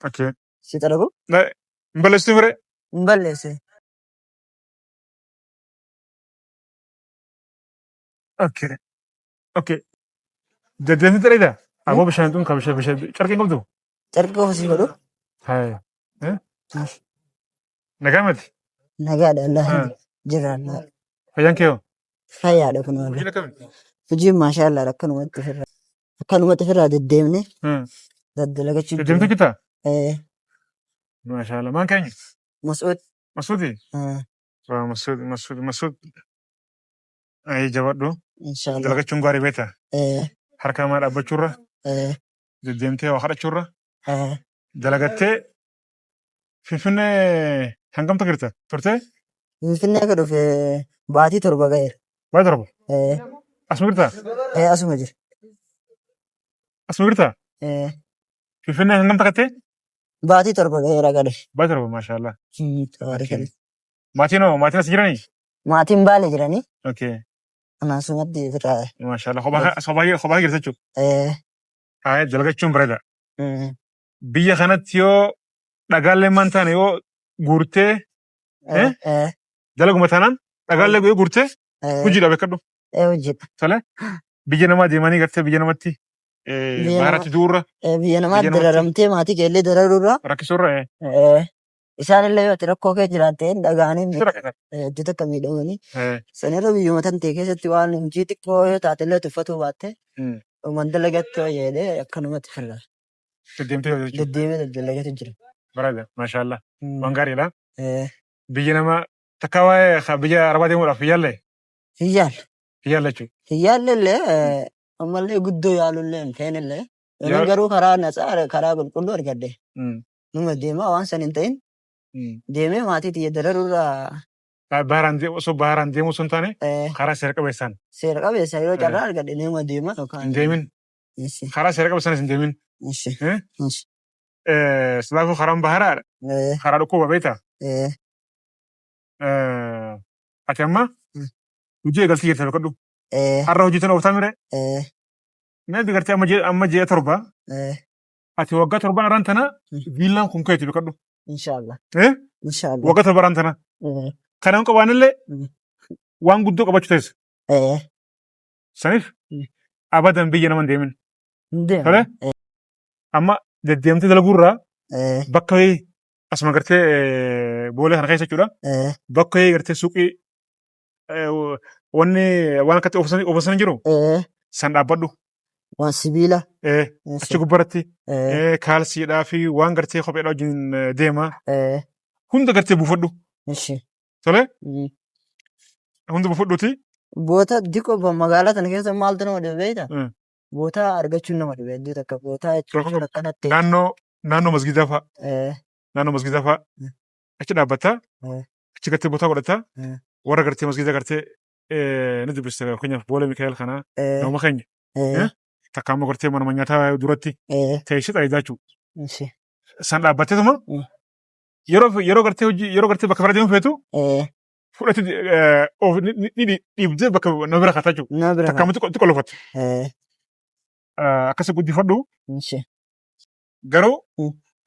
Okay. Si xaragu? Hin balleessitu firee? Hin balleesse. Okay. Okay. Deddeemti dheedaa? Aboo bishaan tun ka bishaan bishaan carqii hin qabdu? Carqii qofa si godhu? Haye. Eh? Nagaa miti? Nagaadha Allah. Ah. Jira Allah. Fayyaan kee hoo? Fayyaadha kun wallah. Hojiin akkami? Hojiin maashaa Allah akkanumatti ofirraa akkanumatti ofirraa deddeemne Hmm. daddalagachuu Deddeemtu jira. jirtaa? Eh, Maashaa Allah. Maan keenya? Mas'uud. Masuudi? Ah, Waa Masuud Masuud Masuud. Ayi jabadhu. Inshallah. Dalagachuun gaarii beekta. Eh, Harka namaa dhaabbachuurra eh, deddeemtee waa kadhachuurra eh. dalagattee Finfinnee hangam takka jirta turtee? Finfinnee akka dhufe baatii 7 ga'eera. Baatii 7. Eh, Asuma jirta? eh, asuma jira. Asuma jirta? Eh, Finfinnee hangam takkattee? Baatii 7 ga'eera gale. Baatii 7 maashaallah. Tabaarikalla. Maatiin hoo maatiin as jiranii? Maatiin Baale jiranii. Okay. Anaa asumatti ofirraa. Maashaallah. Kophaa kophaa kophaa jirta jechuudha. Eh, Haa dalagachuun bareeda. Mm. Biyya kanatti yoo dhagaallee maan taane yoo guurtee Eh, eh, dalaguma taanaan dhagaallee yoo guurtee eh, hojiidha beekadhu. eh, hojiidha. Tole biyya namaa deemanii gartee biyya namatti Biyya nama baharatti du'urra eh, biyya namaa biyya namatti dararamtee maatii kee illee dararuurra rakkisuurra eh, isaan illee yoo ati rakkoo kee jiraatte hin dhaga'anii si rakkatan. Iddoo takka miidhamanii sanirra biyyuma tan ta'e keessatti waan hojii xiqqoo yoo taate illee tuffatuu baatte man dalagatti yoo jedhee akkanumatti firra Deddeemtee jechuudha. deddeemee daddalagatu jira. Bareeda maashaallah waan gaariidha. Eh, Biyya nama takka waa'ee biyya arabaa deemuudhaaf hin yaalle Hin yaalle. hin yaalle jechuudha. Hin yaalle illee ammallee guddoo yaalullee hin feenillee. Yoon garuu karaa natsaa karaa qulqulluu argadhe. Numa deemaa waan san hin ta'in deemee maatii tiyya dararurraa Baharaan deemu osoo baharaan deemuu osoo hin taane karaa seera qabeessaan seera qabeessa yoo carraa argadhe numa deema yookaan hin deemin. Ishi. Karaa seera qabeessaanis hin deemin. Ishi. Eh? Ishi. Silaafuu karaan baharaa karaa dhukkuba beektaa? Eh. Ati amma hojii eegaltee jirta beekadhu. Eh. Har'a hojii tana ooftaa mire? Eh. Mee gartee amma ji'a 7 ati waggaa torban araan tana viillaan kun keeti beekadhu. Inshallah. Eh? Inshallah. Waggaa 7 araan tana. Eh. Kana hin qabaanillee waan guddoo qabachuu teessa. Eh. Saniif abadan biyya nama hin deemin. Hin deemu. Tole? Amma deddeemtee dalaguurraa Eh. bakka wayii asuma gartee boolee kana keessa jechuudha. Eh. Bakka wayii gartee suuqii wanni waan akkatti oofan jiru Eh. san dhaabbadhu. Waan sibiila. Achi gubbaratti Eh. kaalsiidhaa fi waan gartee kopheedhaa wajjin deema. Eh. Hunda gartee buufadhu. Ishi. Tole? Hunda buufadhuuti. Boota diqoo magaalaa tana keessa maaltu nama dhibe beektaa? Bootaa argachuun nama dhibe iddoo takka bootaa jechuun akkanatti. Naannoo masgiidaa fa'a. Eh. Naannoo masgiidaa fa'a. Achi dhaabbatta. Achi gartee bootaa godhatta. Warra gartee masgiida gartee ni dubbista fakkeenyaaf Boolee Mikaa'el kanaa nama keenya. Eh. Takka ammoo gartee manuma nyaataa duratti teessee xayidaa jechuudha. Ishi. San dhaabbatteetuma yeroo gartee hojii yeroo gartee bakka bira deemuu feetu fudhate of ni dhiibdee bakka nama bira kaataa jechuudha. Nama bira Takka ammoo xiqqoo lofatti. Akkasi guddifadhu Ishi. garuu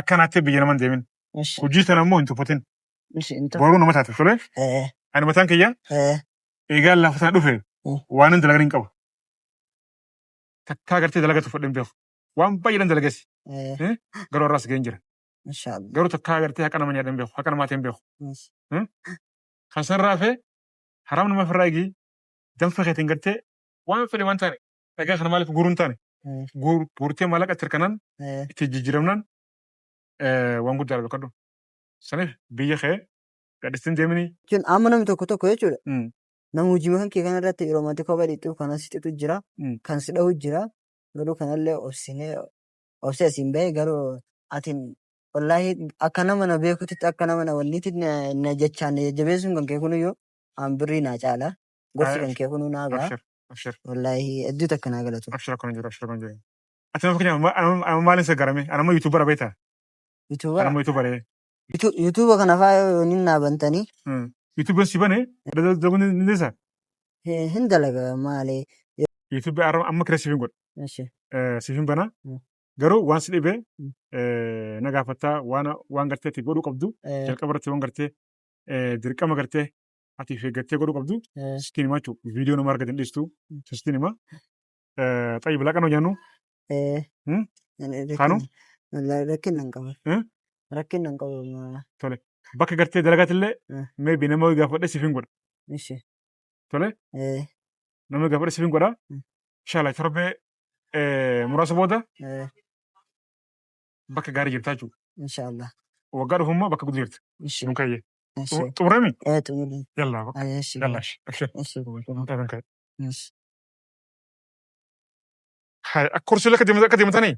akkanaatti biyya nama hin deemin. Ishi. Hojii tana immoo hin tuffatin. Ishi. Hin ta'u. Boruu nama taate tole. Ani mataan kiyya eegaa lafa tana dhufe waan hin dalagan hin qabu. Takkaa gartee dalaga tuffadhe hin beeku. Waan baay'eedhaan dalagesi. Garuu har'as ga'een jira. Inshallah. Garuu takkaa gartee haqa nama nyaadhe hin beeku. Haqa namaatii hin beeku. Kan sanarraa hafe haraam nama ofirraa eegi danfa keetiin gartee waan fedhe waan taane dhagaa kana maaliif guuruu hin taane guurtee maallaqa itti hirkanaan itti jijjiiramnaan waan guddaadha beekadhu. Saniif biyya kee gadhistee hin deeminii. Jechuun amma namni tokko tokko jechuudha. Nama hojii kan kee kana irratti yeroo mati kophee dhiqxu kan si xitu jira. Kan si dhahu jira. Garuu kanallee obsinee obsee asiin bahe garuu atin wallaahi akka nama na beekutitti akka nama na wanniitti na jechaan na jajjabeessuun kan kee kunuyyuu an birrii naa caala. Gorsi kan kee kunuu naa ga'a. Abshir abshir. Wallaahi hedduu takka naa galatu. Abshir akkana jiru abshir akkana jiru. Ati nama fakkeenyaaf amma maaliin si garame? Ani amma yuutuubara beektaa? Ani Yuutuubara. amma yuutuubara. Yuutuuba kana faa yoo inni naa bantanii Yuutuubiin si bane dalaguu ni dandeessaa? Hin dalaga maali. Yuutuubii amma kiree siifin godha. Ishi. Siifin bana. Garuu waan si dhibee na gaafattaa waan gartee ati godhuu qabdu jalqaba irratti waan gartee dirqama gartee ati of eeggattee godhuu qabdu sittiin hima jechuudha. Viidiyoo nama argate hin dhiistu sittiin hima. Xayyib laaqana hojjannu. Kanu? Rakkina hin qabu. Rakkina hin qabu. Tole. Bakka gartee dalagaatillee maybe nama wayii gaafadhee siif hin godha. Ishi. Tole. Nama wayii gaafadhee siif hin godha. Inshallah torbee muraasa booda bakka gaarii jirta jechuudha. Inshallah. Waggaa dhufu immoo bakka guddaa jirta. Ishi. Nun kayyee. Ishi. Xumurami? Xumurame. Yallaa bakka. Ishi. Yallaa. Abshir. Ishi. Nun kayyee. Ishi. Hai, akka kursiilee akka deemtan akka deemtanii?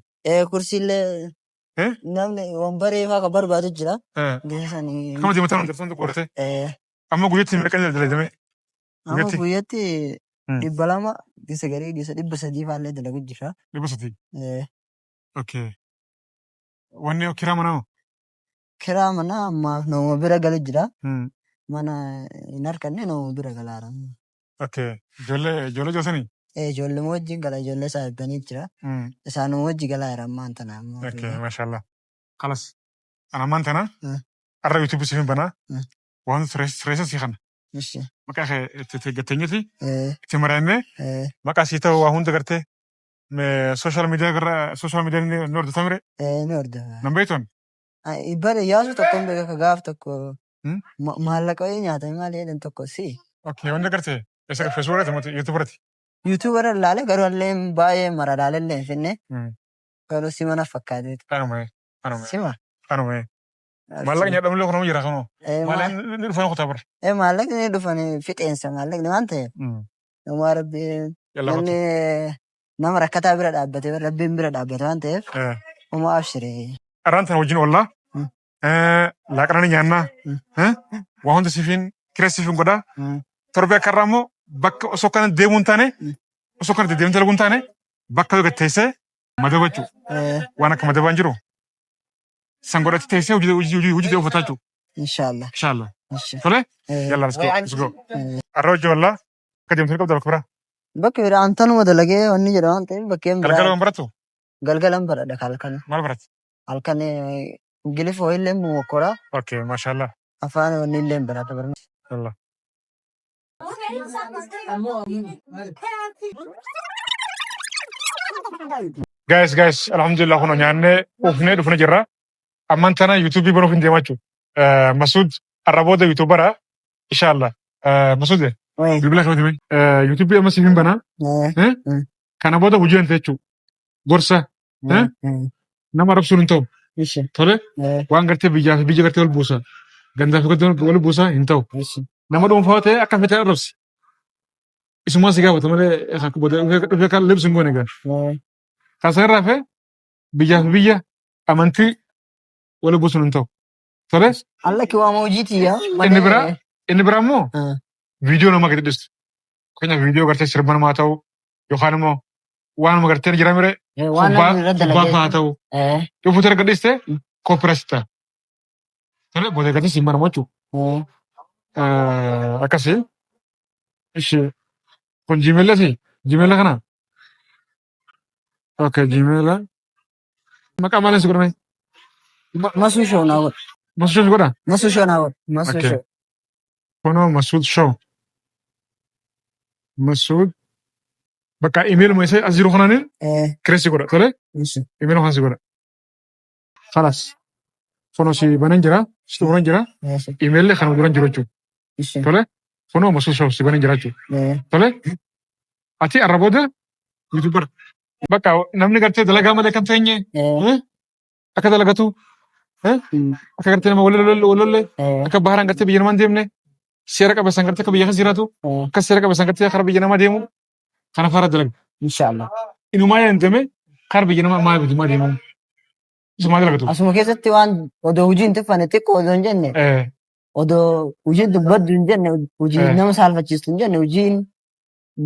Kursiilee Eh? namni wambaree fa'aa kan barbaadu jira. Eh. Gisa sanii. Akkama deemtan darsan tokko godhate. Eh, Amma guyyatti meeqa dalagdame? amma Guyyatti? guyyatti 200 gisa garii gisa 300 fa'aallee dalagu jira. 300. Eh, Okay. Wanni kiraa manaa hoo? Kiraa manaa ammaaf nama bira galu jira. Mana hin harkanne nama bira galaara. Okay. Ijoollee ijoollee joosanii? Ijoollee wajjin gala ijoollee saahibbanii jira. Isaanuma wajji galaa jira ammaan tana ammoo. Okay, mashallah. Kalas. Ana ammaan tana Mm. arra YouTube siif hin banaa. Waan sireessa sii kana. Ishi. Maqaa kee itti itti eeggatteenyiti Eh, itti mari'annee eh, maqaa sii ta'u waa hunda gartee social media irra social media ni hordofta mire Ni hordofa. nan beektuun. Bare yaasu tokko hin beeka gaaf tokko Hmm? maallaqa wayii nyaatame maal jedhan tokko si. Okay, wanta gartee eessa Facebook irratti moo YouTube irratti? YouTube irra ilaale garuu illee baay'ee mara ilaale illee hin finne garuu si mana fakkaatee. Anuma anuma Sima. anuma. Maallaqa nyaadhamu illee kunoo jira kunoo. Maallaqni ni dhufan kutaa bara. Maallaqni ni dhufan fixeensa maallaqni waan ta'eef. Namaa rabbi Yallaa namni nama rakkataa bira dhaabbate rabbiin bira dhaabbate waan ta'eef kottu. homaa abshire. Arraan tana wajjin oollaa. Laaqana ni nyaannaa. Waa hunda siifin kira siifin godhaa. Torbee akka irraa immoo bakka osoo kana deemuu hin taane osoo kana deddeemtee dalaguu hin taane bakka yoo gad teessee madaba jechuudha. Waan akka madabaan jiru san godhatti teessee hojii hojii hojii hojii uffataa jechuudha. Inshallah. Inshallah. Ishi. Tole? Eh, Yalla let's go. Let's go. Arra hojii wallaa akka deemtee qabda bakka biraa. Bakka biraa antanuma dalagee wanni jedha waan ta'eef bakkeen Galgala biraa waan barattu galgalan baradha halkan. maal baratte? Halkan Ingiliffa wayillee mokkora Okay, mashallah. afaan wanni illee barata barnoota. Yalla. Guys, guys, alhamdulillah kunoo nyaannee ufnee dhufne jirra. Ammaan tana YouTube banuuf hin deemaa jechuudha. Masuud har'a booda YouTubera inshallah. Masuud Wayii. bilbila qabate mee? YouTube amma siif hin banaa. Eh, Kana booda hojii hante jechuudha. Gorsa eh, nama arrabsuun hin ta'u. Ishi. Tole Eh, waan gartee biyyaa fi biyya gartee wal buusa. Gandaa fi ganda wal buusa hin ta'u. Ishi. Nama dhuunfaa ta'e akka fete arrabsi. Isumaa si gaafata malee booda dhufee kan libsu hin goone egaa. Kan san irraa hafe biyyaa fi biyya amantii wal buusuun hin ta'u. Tole Allakki waama hojiiti yaa. inni biraa inni biraa immoo Eh. viidiyoo nama gadi dhistu. Fakkeenyaaf viidiyoo gartee sirba namaa ta'u yookaan immoo waanuma gartee jira mire Waan kubbaa namni irra kubbaa dalagee. fa'aa ta'u. Yoo fuutee erga dhiiste copyright ta'a. Tole booda gatii siin banamu jechuudha. Akkasii. Ishi kun Gmail si Gmail kana. Okay Gmail. Maqaa maaliin si godhame? Masuu show naa godha. Masuud Show si godha? Masuu show naa godha. Masuu Okay. show. Kunoo Masuud Show. Masuud. Bakka email ma isa as jiru kanaanin kireessi godha. Tole Ishi. email kana si godha. Khalas. Kunoo si banan jira. Si xumuran jira. Ishi. Email kana duran jiru jechuudha. Ishi. Tole. Kunoo Masuud Show si banan jira jechuudha. Tole. Ati arra booda YouTuber. Bakka namni gartee dalagaa malee kan teenye akka dalagatu akka gartee nama wal lolle akka baharaan gartee biyya namaa hin deemne seera qabeessaan gartee akka biyya keessa jiraatu akka seera qabeessaan gartee karaa biyya namaa deemu kana faara dalaga. Inshallah. Inumaa yaadame karaa biyya namaa maal bituu deemu. Isumaa dalagatu. Asuma keessatti waan odoo hojii hin tuffanne xiqqoo odoo hin jenne odoo hojii dubbaddu hin jenne hojii nama saalfachiistu hin jenne hojiin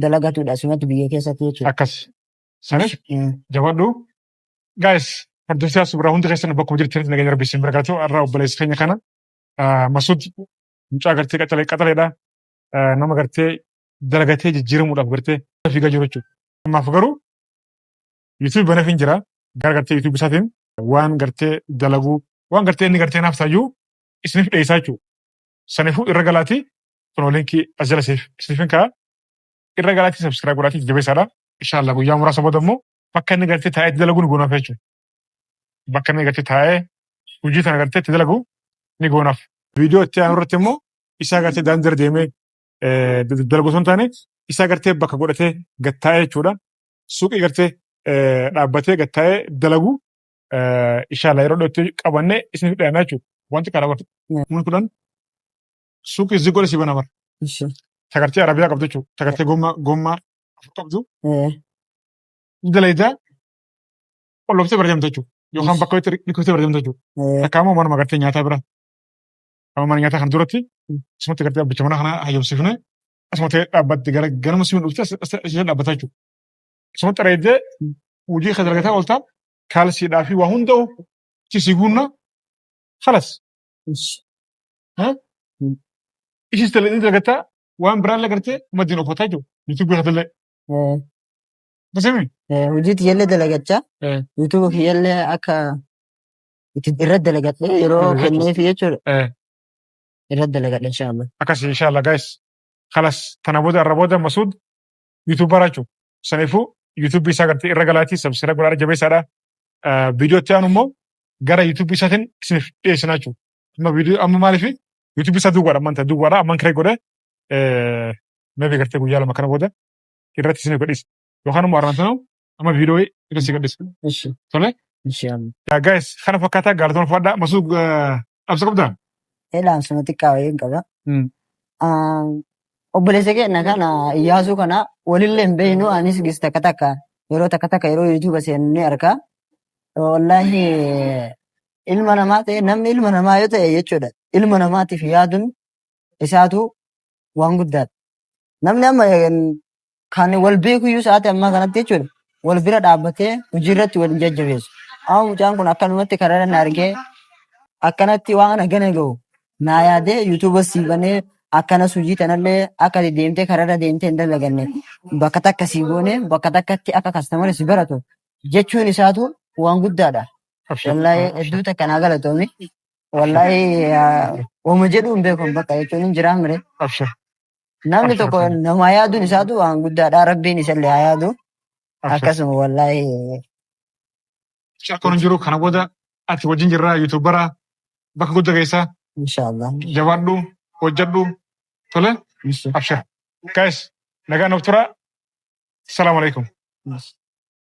dalagatudha asumatti biyya keessatti jechuudha. Akkas. Sanis jabaadhu. Guys, hordoftoota suuraa hundi keessan bakkuma jirtanitti nageenya rabbi isin bira galatu har'a obboleessa keenya kana Masuud mucaa gartee qaxalee qaxaleedha. Nama gartee dalagatee jijjiiramuudhaaf gartee fiigaa jiru jechuudha. Ammaaf garuu YouTube baneef hin jira. Gara gartee YouTube isaatiin waan gartee dalaguu waan gartee inni gartee naaf taayyuu isiniif dhiyeessaa jechuudha. Saniifuu irra galaatii kunoo linkii as jala isiniif hin kaa'a. Irra galaatii subscribe godhaatii jabeessaadha. Inshallah guyyaa muraasa booda immoo bakka inni gartee taa'ee itti dalagu ni goonaaf jechuudha. Bakka inni gartee taa'ee hojii tana gartee itti dalagu ni goonaaf. Viidiyoo itti aanu irratti immoo isaa gartee daandii irra deemee dalagu osoo hin taane isaa gartee bakka godhatee gad taa'ee jechuudha. Suuqii gartee dhaabbatee gad taa'ee dalagu inshallah yeroo dhiyootti qabannee isiniif dhiyaanna jechuudha. Wanti karaa bartu. 10,000 suuqii zigoo si bana bara. Tagartee Arabiyaa qabdu jechuudha. Tagartee gommaa gommaa afur qabdu. Dalaydaa qolloftee bira deemta jechuudha. Yookaan bakka itti dhiqoftee bira deemta jechuudha. Takka immoo manuma gartee nyaataa bira. Amma mana nyaataa kana duratti asumatti gartee abbicha mana kana hayyamsiifne asumatti dhaabbatti gara ganama si dhuftee as dhaabbataa jechuudha. Asumatti areeddee hojii kan dalagataa ooltaa kaalsiidhaa fi waa hunda'u si guunna halas. Ishis dalagataa waan biraallee gartee maddiin ofataa jechuudha. Yuutuubii kanallee. Akkasimi. Hojii tiyyallee dalagachaa YouTube kiyyallee akka itti irra dalagadhee yeroo kenneefi jechuudha. Irra dalagadhe inshallah. Akkasii inshallah guys. Kalas tana booda irra booda Masuud YouTuber jechuudha. Saniifuu YouTube isaa gartee irra galaatii subscribe godhaa jabeessaadha. Viidiyoo itti aanu immoo gara YouTube isaatiin isiniif dhiyeessina jechuudha. Amma viidiyoo amma maaliif YouTube isaa duwwaadha ammaan ta'e duwwaadha ammaan kiree godhee maybe gartee guyyaa 2 kana booda irratti isiniif gadhiisa. Yookaan immoo armaan tanuu amma viidiyoo irratti gadhiisa. Ishi. Tole. Inshallah. Yaa guys kana fakkaataa galatoomaa fadhaa Masuud dhaamsa qabdaa? Dhaamsuma xiqqaa wayii hin qaba. Obboleessa keenya kana Iyyaasuu kana walillee hin beeknu anis gis takka takka yeroo takka takka yeroo YouTube seenu ni arga. Wallaahi ilma namaa ta'e namni ilma namaa yoo ta'e jechuudha. Ilma namaatiif yaaduun isaatu waan guddaadha. Namni amma kan wal beekuyyuu sa'aatii ammaa kanatti jechuudha. Wal bira dhaabbatee hojii irratti wal hin jajjabeessu. Amma mucaan kun akkanumatti karaa irra na argee akkanatti waan hagana gahu naa yaadee YouTube sii banee akkanas hojii tanallee akka ati deemtee karaa irra deemtee hin dalaganne bakka takka sii goone bakka takkatti akka kastamara si baratu jechuun isaatu waan guddaadha. Abshir. Wallaahi hedduu takka naa galatoomi. Wallaahi wama jedhu hin beeku bakka jechuun hin jiraa mire. Abshir. Namni Abshir. tokko namaa yaaduun isaatu waan guddaadha. Rabbiin isallee haa yaadu. Abshir. Akkasuma wallaahi. Akkoon hin jiru kana booda ati wajjin jirraa yuutuubara bakka guddaa keessaa Inshaallah. jabaadhu hojjedhu tole Insha. abshir. Guys nagaan of tura. Salaamu alaikum. Allah.